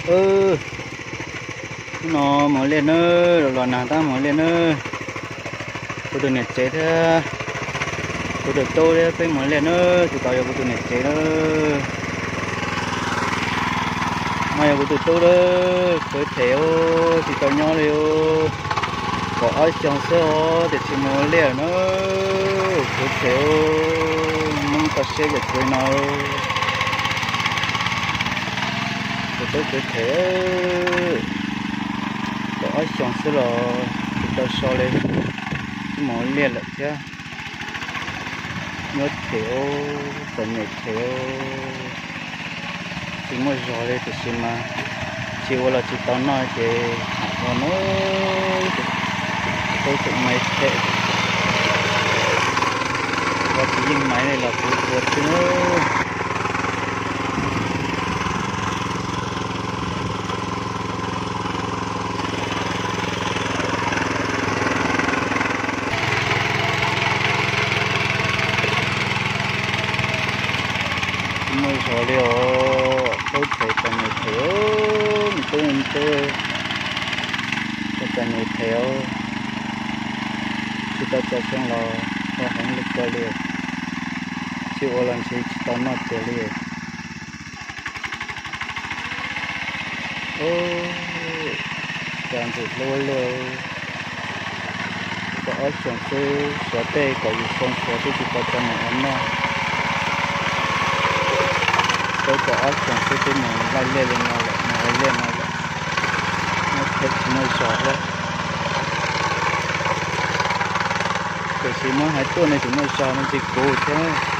Hnub no mus liaj nawb, los los nag tab mus liaj nawb. Kuv tus niam tsev thiab kuv tus tub thiab peb mus liaj nawb, tsis tau yuav kuv tus niam tsev nawb. No yog kuv tus tub lawm, khwv them os, tsis tau nyob li os. Kaum ob xyoos xwb os, tiam sis mus liaj nawb, khwv them os, Hmoob toj siab yam kev no. Tus tub khwv them, kaum ob xyoos xwb los tsis tau so li, mus liaj lawm thiab. Nyob them os, txom nyem them os, tsis muaj zog li tiam sis mas tsis ua los tsis tau noj ces tham ua no, tub tseem maiv them, ua tsis yeej maiv li los kuv ua xwb nawb. Tsis muaj zog li os, tub them txom nyem them, me tub me tub, txom nyem them os, tsis tau txog xyoo los ua heev li ko li, tsis ua los ntshe tsis tau noj tiag li. Cas ntxim hlub luaj, kaum ob xyoos xwb, suav tej kaum yim xyoo suav twb tsis tau txog mus ua noj. Peb kaum ob xyoos xwb twb mus laij liaj li no lawm, mus ua liaj no lawm, muaj them tsis muaj zog thiab. Tiam sis muab hais tuaj ne tsis muaj zog no tsis kuv thiab.